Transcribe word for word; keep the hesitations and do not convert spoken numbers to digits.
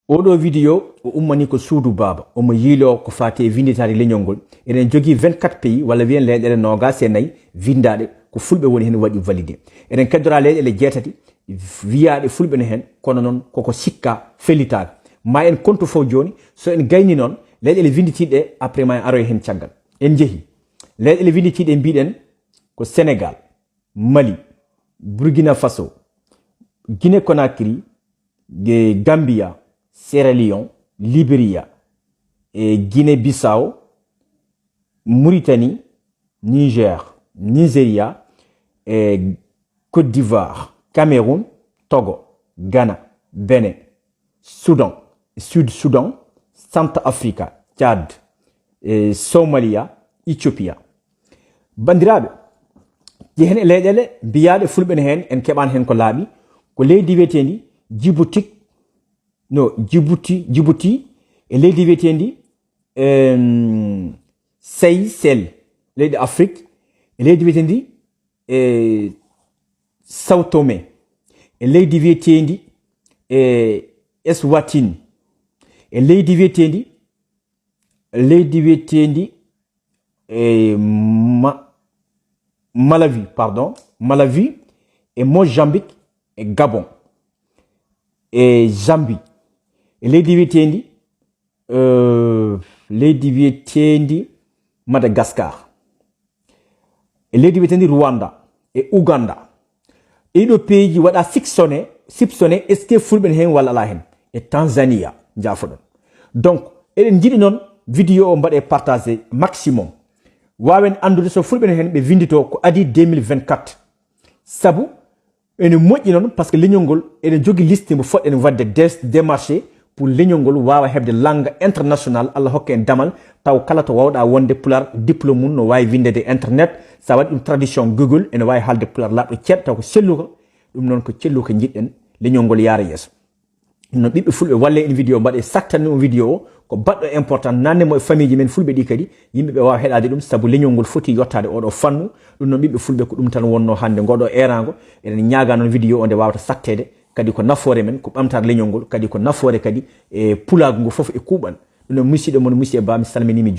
Oɗo video o ummani ko suudu baaba, omo yiiloo ko faati e winnditaade leñol ngol. Eɗen jogii vingt-quatre pays walla wiyen leyɗeele noogaas e nayi winndaaɗe ko fulɓe woni heen waɗi validé. Eɗen keddoraa leyɗeele jeetati wiyaaɗe fulɓe no heen, kono noon koko sikkaa fellitaaka. Ma en kontu fof jooni, so en gayni noon leyɗeele winnditiiɗe, après ma en aroy heen caggal. En njehi leyɗeele winnditiiɗe, mbiɗen ko Sénégal, Mali, Burkina Faso, Guinée Conakry, Ge- Gambia, Sierra Leone, Liberia, e Guinée Bissau, Mauritanie, Niger, Nigeria, e Côte d'Ivoire, Cameroun, Togo, Ghana, Bénin, Soudan, Sud Soudan, Centre Africa, Tchad, e Somalia, Ethiopia. Banndiraaɓe, jehen e leyɗeele mbiyaaɗe fulɓe ne heen, en keɓaani heen ko laaɓi, ko leydi wiyeteendi Djibouti, no, Djibouti, Djibouti, e leydi wiyeteendi, em, Seychelles, leydi Afrique, e leydi wiyeteendi, e Sao Tome, e leydi wiyeteendi, e Eswatini, e leydi wiyeteendi, leydi wiyeteendi, e Ma-, Malawi, pardon, Malawi, e Mozambique, e Gabon, e Zambie, e leydi wiyeteendi, eh, leydi wiyeteendi Madagascar, e leydi wiyeteendi Rwanda, e Uganda. Ɗiɗo peeji waɗa soupçonné, soupçonné, est-ce que fulɓe ne heen walla alaa heen? E Tanzania, njaafoɗon. Donc, eɗen njiɗi noon video o mbaɗe partagé maximum. Waawen anndude so fulɓe ne heen ɓe winndito ko adii deux mille vingt-quatre. Sabu ene moƴƴi noon, parce que leñol ngol ene jogii liste mo fotɗen waɗde des- démarché pour leñol ngol waawa heɓde langue international, Allah hokke en damal, taw kala to waawɗa wonde Pulaar, diplôme mum no waawi winndede internet, so a waɗi ɗum traduction Google, ene waawi haalde Pulaar laaɓɗo ceeɗ, taw ko selluka, ɗum noon ko celluka njiɗɗen, leñol ngol yaara yeeso. Ɗum noon ɓiɓɓe fulɓe, walle en video, mbaɗe saktani on video o, ko baɗɗo important, nanne mo e famille ji men fulɓe ɗi kadi, yimɓe ɓe waawa heɗaade ɗum, sabu leñol ngol foti yottaade oɗo fannu. Ɗum noon ɓiɓɓe fulɓe, ko ɗum tan wonno hannde ngoɗo erango. Eɗen ñaaga noon video o nde waawata sakteede, kadi ko nafoore men, ko ɓamtaare leñol ngol, kadi ko nafoore kadi e pulaagu ngu fof e kuuɓal. Ɗum noon musidɗo mon, musidɗo ba, mi salminii, mi